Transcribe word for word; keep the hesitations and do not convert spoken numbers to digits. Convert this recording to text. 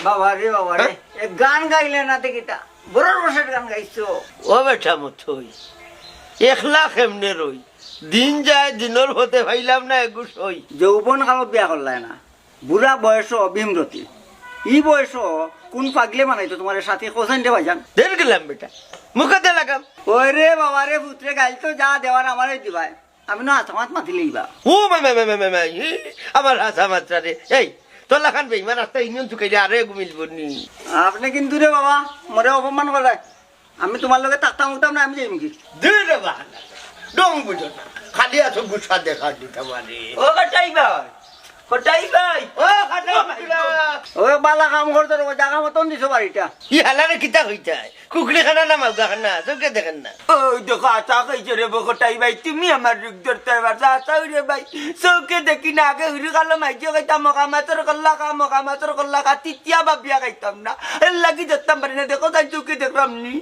বাবা রে, বাবা রে, হ্যাঁ? এ গান গাইলে না দেখি তা। বড় রসের গান গাইছো। ও বেটা মতই, একলা কেমনে রই? দিন যায়, দিনর পথে পাইলাম না এগু সই। যৌবন কালো বিয়া করলায় না, বুড়া বয়স ভীমরতি। ই বয়স কোন পাগলে বানাইতো তোমার সাথে? কোথায় রে ভাইজান? দের গেলাম বেটা, মুখতে লাগাম। ওই রে বাবা রে, পুত্রে গাইল তো যা দেওয়ার আমারে দিবায়। আমি না হাসা মাত মাতি লইবা। ও মাই, মাই, মাই, মাই, মাই, মাই, ই, আমার হাসা মাত্রা রে। এই, তোর লাখান বেইমান আস্তা ইউনিয়ন চুকাইলে আরে এগু মিলবো নি। আপনি কিন্তু রে বাবা, মরে অপমান করে। আমি তোমার লগে থাকতাম উঠতাম না, আমি যাইমু কি? দূর রে বাহানা, ডং বুঝো না। খালি আছো গুসা দেখা দিতে পারে। ও কটাই ভাই, কটাই ভাই। ও কটাই ভাই। ও বালা কাম করতো রে, ও জাগা মতন দিছো বাড়িটা। ই হালারে কিতা কইতায়? কুকুরি খানা না মাউগা খানা, চোখে দেখেন না। ওই দেখো, আতা কইছে রে বকটাই ভাই, তুমি আমার রুখ ধরতে পারছো, আতাও রে ভাই। চোখে দেখি না, আগে হুরু কালো মাইজে কইতা, মকা মাতর কল্লা খা, মকা মাতর কল্লা খা, তিতিয়া ভাবিয়া খাইতাম না। এর লাগি ধরতাম পারি না, দেখো তাই চোখে দেখলাম নি।